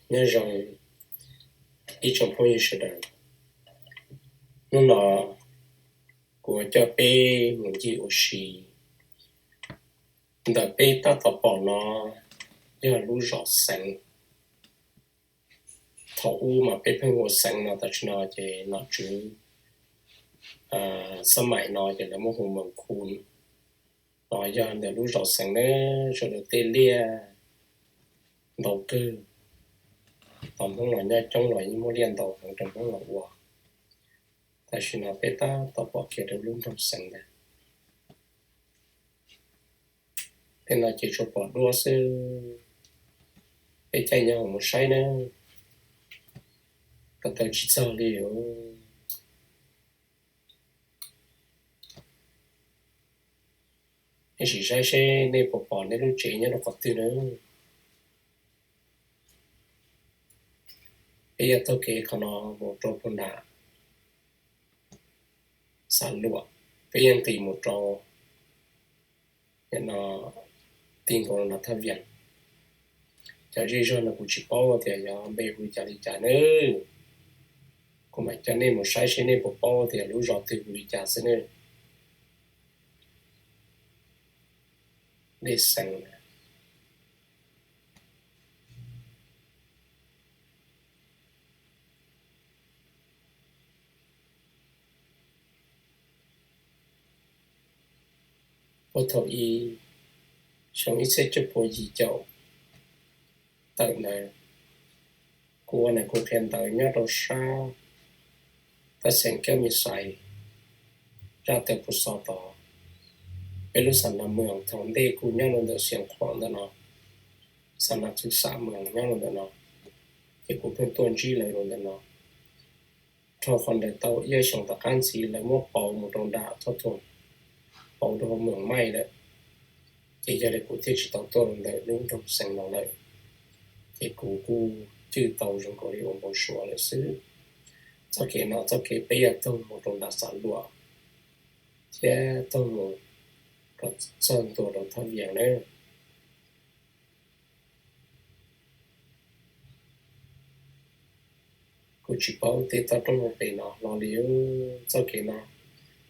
Nyob zoo ib tsoom phooj ywg sawv daws. Hnub no kuv coj peb mus ncig ua si ntawm peb tab tom pom no yog lub zos Xeev. Thaum ub mas peb pheej hu ua Xeev no, tam sim no ces nom tswv xab maim no ces lawv muab hu Moos Khu no. Yog ntawm lub zos Xeev na, sawv daws tej liaj ntau kawg. Thaum Hmoob los nyob coob los yeej muaj liaj ntau heev rau Hmoob los ua. Tam sim no peb tab tom pom kiag rau lub nroog Xeev ntag. Tej no ces tsuas pom duab xwb. Peb caij nyob hoom mus saib na, ko taw tsis txog li os. Nej sim saib seb nej puas pom nej lub tsev nyob rau qhov twg na. Peb yuav taug kev qhov no mus rau puag nram Xam Luam, peb yuav nqis mus rau no, ti nkaus nram Thaj Vias. Cov zej zog no kuv tsis paub tias yog npe hu li cas li cas nawb. Kuv mam coj nej mus saib seb nej puas paub tias lub zos twg hu li cas xwb nawb. Dej Xeev. Puag thaum ib xyoo ib txhiab cuaj puas yim caum tawm ntawd, kuv ua nas kuv qhia ntawv nyob rau sab tab xeev Kiab Mis Xais, zaj taw Pus Xos tod. Peb lub Xam Nas Moos thaum ntej kuj nyob rau ntawm Xias Khuam ntawm no, Xam Nas Txwv Xam Moos nyob rau ntawm no, ces kuv pheej tuaj ntsib lawv rau ntawm no. Dhau qhov ntawd tau ib xyoos tom qab ntxiv lawv muab pauv mus rau nram Thoj Thuam, pauv rau hauv Moos Maij lawm. Ces yog li kuv thiaj tsis tau tuaj rau ntawm lub nroog Xeev no lawm, ces kuv kuj cwj tau zoo nkaus li uas npau suav lawm xwb. Txoj kev no txoj kev peb yuav taug mus rau nram Xam Luam thiab taug mus kom txog ntua rau Thaj Vias na. Kuv tsis paub tej toj roob hauv pes no hlo li. Txoj kev no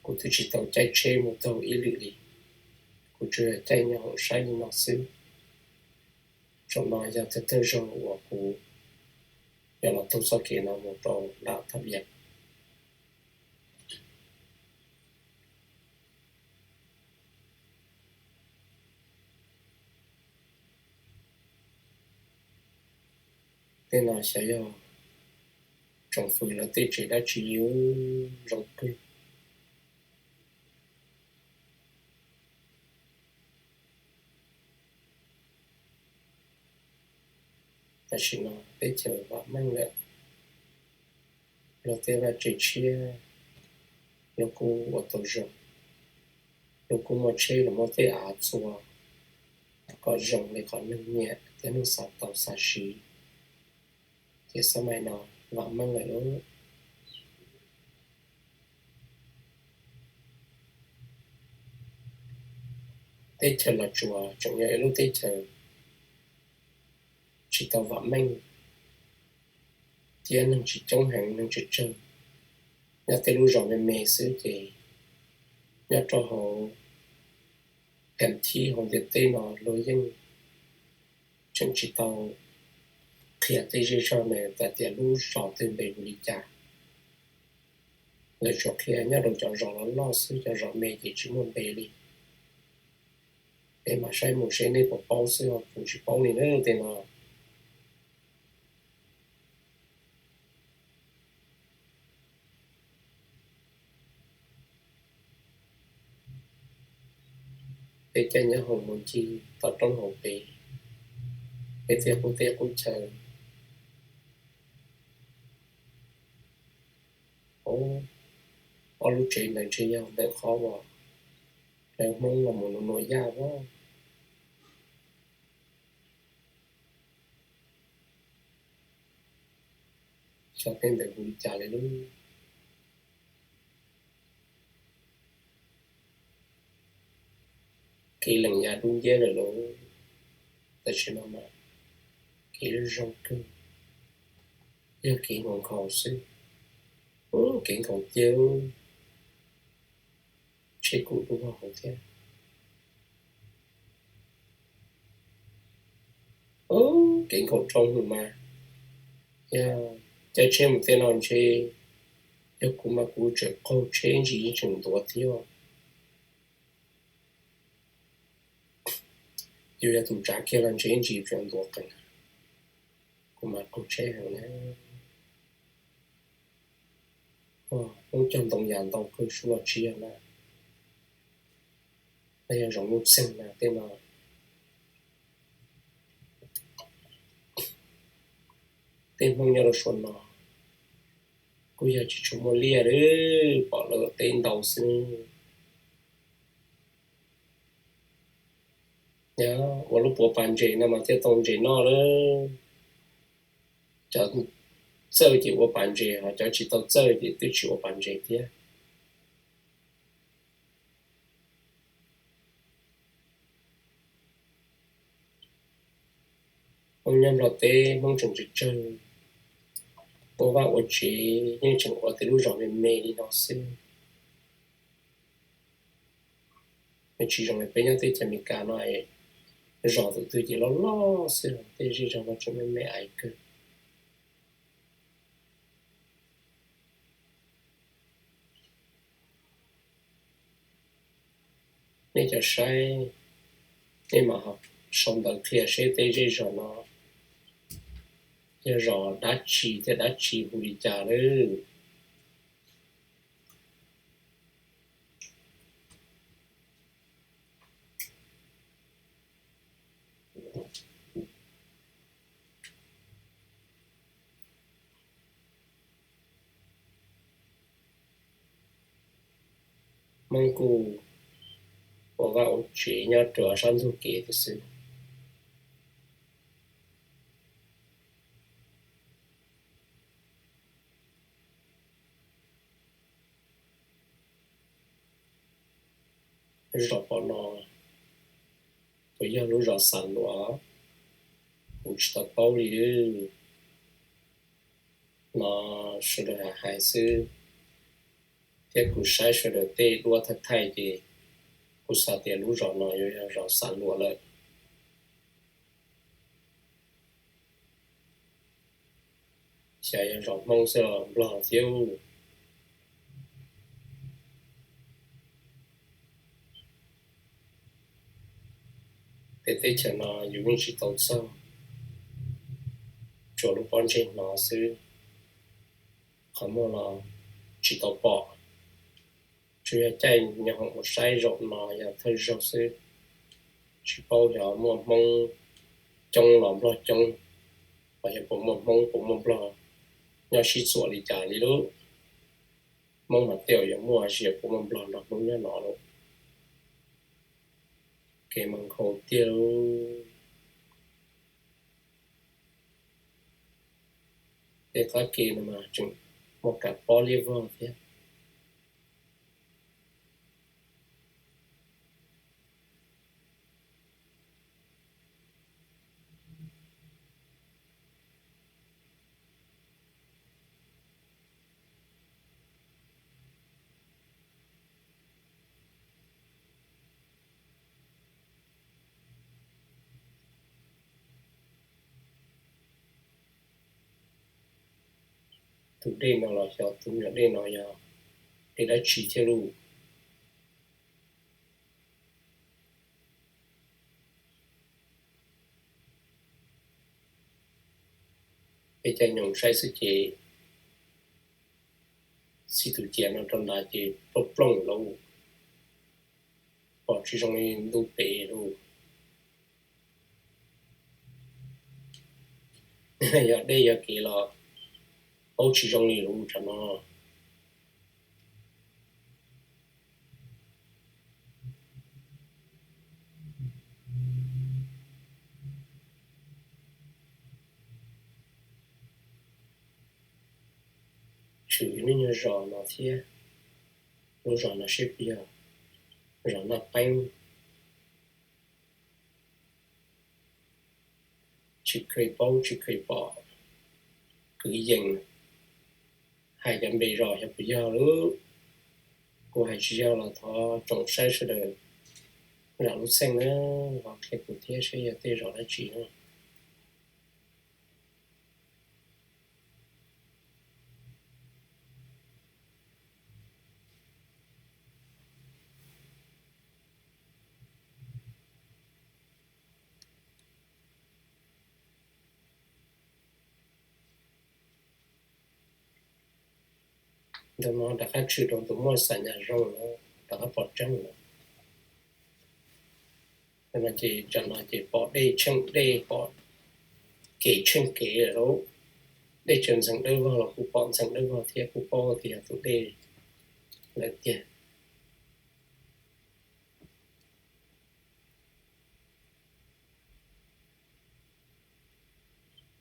kuv twb tsis tau caij tsheb mus taug ib lwm li, kuv tsuas yog caij nyob hoom saib li no xwb. Zaum no yog thawj thawj zaug uas kuv yuav los taug txoj kev no mus rau nram Thaj Vias. Tej no xyov yog tsoom fwv lawv tej tsev dab tsi li, zoo kawg. Tam sim no teb chaws vam meej lawm, luag tej vaj tse tshiab luag kuj ua tau zoo, luag kuj muaj tsheb los muab tej av txua kom zoo li qhov neeg nyiam thiab neeg xav tau xav siv, ces xab maim no vam meej lawm lauj. Teb chaws Los Tsuas tseem yog ib lub teb chaws tsis tau vam meej thiab neeg tsis coob heev, neeg tsawg tsawg, nyob tej lub zos me me xwb ces nyob rau hauv kas thib hauv ntiaj teb no luag yeej tseem tsis tau qhia tej zej zog ntawd tias lub zos twg npe hu li cas. Lawv tsuas qhia nyob rau cov zos loj loj xwb, cov zos me ces tsis muaj npe li. Peb mam saib mus seb nej puas paub xwb, kuv tsis paub li na tej no. Peb caij nyob hoom mus ncig toj roob hauv pes, peb tej qub teb qub chaw, ob lub tsev ntawd ntshe yog ntawm qhov uas lawv Hmoob los mus nuv nuv yaj os. Xyov tej ntawd hu li cas li lub. Kev lees ya dub nciab lawm lauj. Tam sim no mas kev zoo kawg. Yog kev nkhaus nkhaus xwb. Ub, kev nkhaus tiag, tsheb kuj dub hauv thiab. Ub, kev nkhaus rau hwv mas, yog caij tsheb mus tej no ntshe yog kuv mas kuv tseem qaug tsheb ntsis tseem ntuav thiab. Yus yog tus tsav kiag los ntshe ntsis tseem ntuav qees. Kuv mas qaug tsheb heev na. Hmoob cog ntoo yam ntau kawg, suav los tsis yog na, los yog zoov nuj txeeg na tej no. Tej Hmoob nyob rau suav no kuj yog tsis tshua muaj liaj li, pom lawv teb ntau xwb. Yog ua lub puav pas ntses no mas thiaj tau ntses noj lawm. Cov txawj ces ua pas ntses, ho cov tsis tau txawj ces twb tsis ua pas ntses thiab. Hmoob nyob Nplog teb Hmoob tseem tsawg tsawg, ua vaj ua tsev yeej tseem ua tej lub zos me me li no xwb. Nws tsis zoo li peb nyob teb chaws Amelikas no, zos tus twg ces loj loj xwb, tej zej zog no tseem me me aiv kawg. Nej cov saib, nej mam sau ntawv qhia seb peb zej zos no yog zos dab tsi thiab dab tsi hu li cas lawm. Hmoob kuj ua vaj ua tsev nyob rau sab ntug kev tiam xwb. Lub zos pom no puas yog lub zos Xam Luam? Kuv tsis tau paub li. No sawv daws hais xwb, thiab kuv saib sawv daws tej duab thaij thaij ces kuv xav tias lub zos no yuav yog zos Xam Luam lawm. Xyov yog zos Hmoob xwb los Nplog thiab. Peb teb chaws no yus yeej tsis tau txog, tsuas lub pob ntseg hnov xwb, qhov muag los tsis tau pom. Tsuas yog caij nyob hoom mus saib zaum no yog thawj zaug xwb, tsis paub xyov muaj Hmoob coob los Nplog coob, los yog puas muaj Hmoob puas muaj Nplog nyob sib txuam li cas li lub. Hmoob mas tej zaum yuav muaj, tsis yog puas muaj Nplog nrog Hmoob nyob no lawm. Kev mas nkhaus tiag. Tej qab ke no mas tseem muaj kav pob liab vog thiab. Tus dej no los xyov tus nyuam dej no yog dej dab tsi thiab lauj. Peb caij nyoos saib xwb ces txij tus ciam no rau nrad ces plooj plooj lauj, pom tsis zoo li ntuj pem lauj. Yog dej yog kev los paub tsis zoo li lub tsam no. Tshwm ib lub nyuag zos no thiab, lub zos no seb puas yog zos Naj Peeb. Tsis kheev paub tsis kheev pom, kwv yees hais cov npe zos xyov puas yog lub. Kuv hais tsis yog los thov tsoom saib sawv daws zam lub txim na, ho qhia kuv thiab saib yog tej zos dab tsi na. Ntawm no rov qab tshwm rau tus muaj xam nyas zoo na, rov qab pom tseeb na. No ces tsam no ces pom dej tsheej dej, pom kev tsheej kev lawm. Dej tsaws ntxeev dawb vog los kuj pom ntxeev dawb vog thiab, kuj paub tias yog tus dej lawm tiag.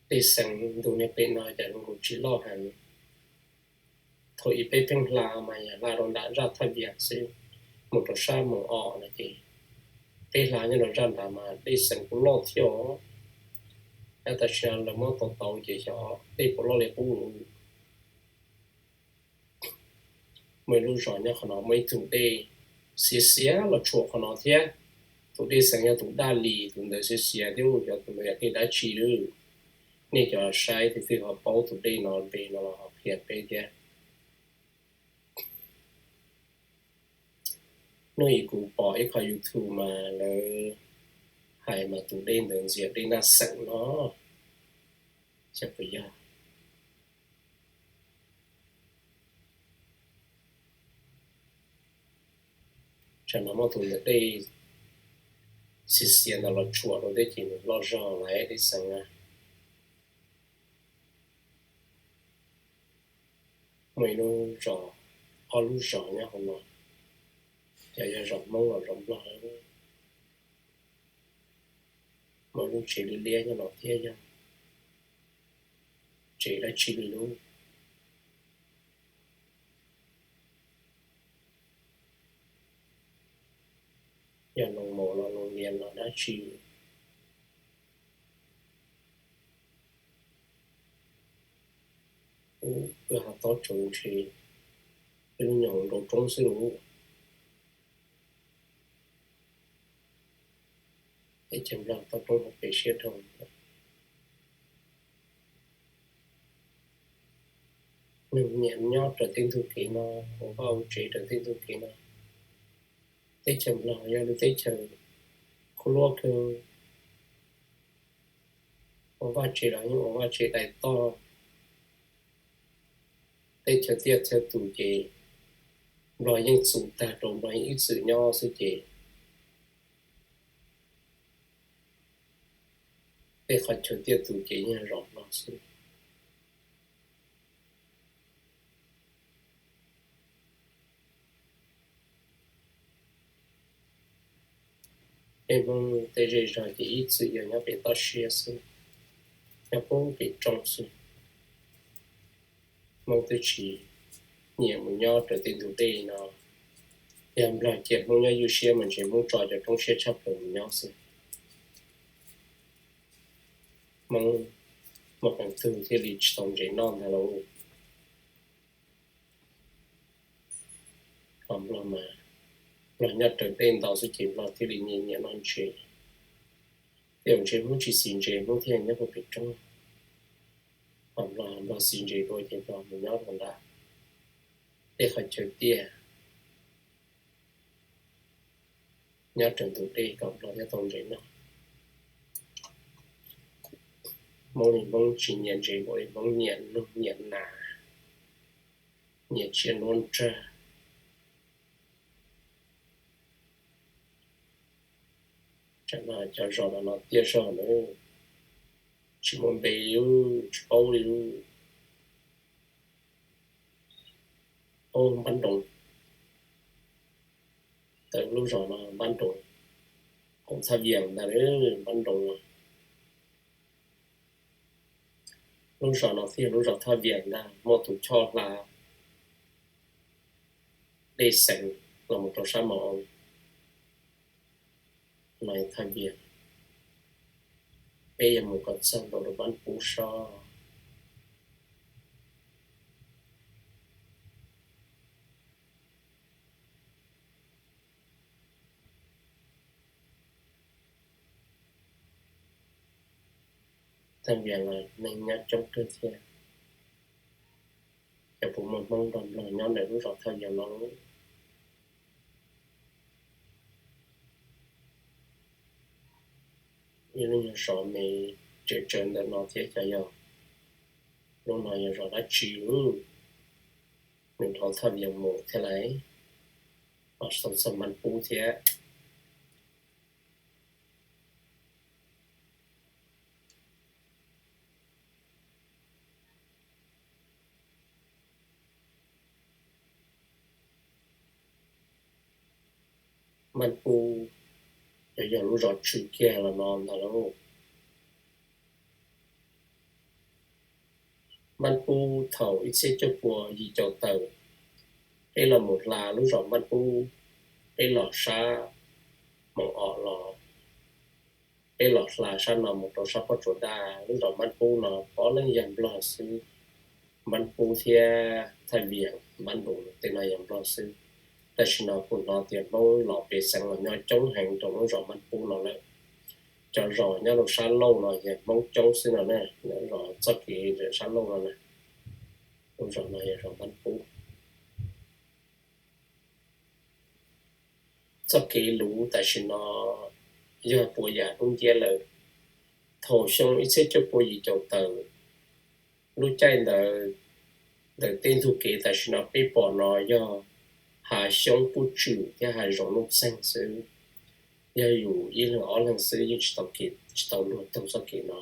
Dej xeev ntug niag pem no cas zoo nkaus tsis loj heev. Thaum ub peb pheej hla mas yog hla rau nram zaj Thaj Vias xwb, mus rau sab Moos Os no ces peb hla nyob rau zaj nrad mas dej xeev kuj loj thiab os. Tab sis lawv muab tau tau ces xyov dej puas loj li qub lawm. Muaj ib lub zos nyob qhov no muaj ib tug dej xiav xiav los tshuam qhov no thiab. Tus dej xeev yog tus daj lis, tus ntawd xiav xiav thiab, xyov tus ntawd yog dej dab tsi lawm. Nej cov saib tus twg ho paub tus dej no npe no los ho qhia peb thiab. Hnub ib kuv pom ib qho YouTube mas lawv hais mas tus dej ntawd ntxias dej Naj Xeem no, xyov puas yog. Tsam no muab tus ntawm dej xiav xiav ntawd los tshuam rau thiab ces nws loj zog lawm dej xeev na. Muaj ib lub zos, ob lub zos nyob hauv no, yog, yog zos Hmoob los zos Nplog. Muaj lub tsev liab liab nyob no thiab, yog tsev dab tsi li lub, yog loos maum los loos lias los dab tsi. Ub, wb hav tob tsaus ntshe ib lub nyoos nraum roob xwb lauj. Teb chaws Nplog tob roob hauv pes siab dhau. Neeg nyiam nyob raws tej ntug kev no, ua vaj ua tsev raws tej ntug kev no. Teb chaws Nplog yog lub teb chaws khuab luab kawg, ua vaj tsev los yeej ua vaj tsev daim toj, tej chaw tiaj chaw tus ces Nplog yeej txum tag rau Nplog yeej ib txwm nyob xwb ces tej qhov chaw tiaj tus ces yeej zos Nplog xwb. Peb Hmoob tej zej zog ces ib txwm yog nyob pem toj siab xwb, nyob puag pem roob xwb. Hmoob twb tsis nyiam mus nyob raws tej ntug dej no. Yog Nplog cia Hmoob nyob ywj siab mas ntshe Hmoob tso cov roob siab tshaj plaws mus nyob xwb. Hmoob muaj qee tug thiaj li tsis tau ntses noj ntag lauj. Ho Nplog mas, Nplog nyob raws dej ntau xwb ces Nplog thiaj li nyiam nyiam noj ntses. Tej zaum ntshe Hmoob tsis xis ntses Hmoob thiaj nyob puag pem roob. Ho Nplog, Nplog xis ntses dua ces Nplog mus nyob rau nram tej qhov chaw tiaj, nyob raws ntug dej kom Nplog thiaj tau ntses noj. Hmoob li Hmoob tsis nyiam ntses npaum li Hmoob, nyiam noog nyiam nas, nyiam tsiaj nruab nrag. Tsam no cov zos no no tiaj zog na, tsis muaj npe li, tsis paub li. Ub, Npab Nroos, tawm lub zos no Npab Nroos, koom Thaj Vias ntag, Npab Nroos. Lub zos no thiaj lub zos Thaj Vias ntag, muaj tus choj hla dej xeev los mus rau sab Mos Oos no Thaj Vias. Peb yuav mus kom txog ntua rau Npab Nroos sob. Thaj Vias los neeg nyob coob kawg thiab. Ces puas muaj Hmoob nrog Nplog nyob ntawm lub zos Thaj Vias no lub? Ib lub nyuag zos me tsawv tsawv ntawm no thiab, xyov yog lub no yog zos dab tsi lub? Nws dhau Thaj Vias mus thiab lauj, los txog Mab Pub thiab. Mab Pub, yog, yog lub zos tswv kiag los no ntag lauj. Mab Pub thaum ib txhiab cuaj pua yim caum tawm, peb los mus hla lub zos Mab Pub, peb los sab Moos Os los, peb los hla sab no mus rau sab Pob Tsuas Daj, lub zos Mab Pub no puav leej yog Nplog xwb. Mab Pub thiab Thaj Vias, Mab Npus tej no yog Nplog xwb. Tam sim no kuv hnov tias Hmoob los pem xeev los nyob coob heev rau lub zos Mab Pub no lawm. Cov zos nyob rau sab laug no yog Hmoob coob xwb no na, zos txoj kev ntawm sab laug no na. Lub zos no yog zos Mab Pub. Txoj kev luv tam sim no yog puas yam dub nciab lawm. Thaum xyoo ib txhiab cuaj pua yim caum tawm, lub caij ntawd, ntawm tej ntug kev tam sim no peb pom no yog hav xyoob pub tswm thiab hav zoov nuj txeeg xwb. Yog yus ib leeg ob leeg xwb yeej tsis tau luag taug txoj kev no.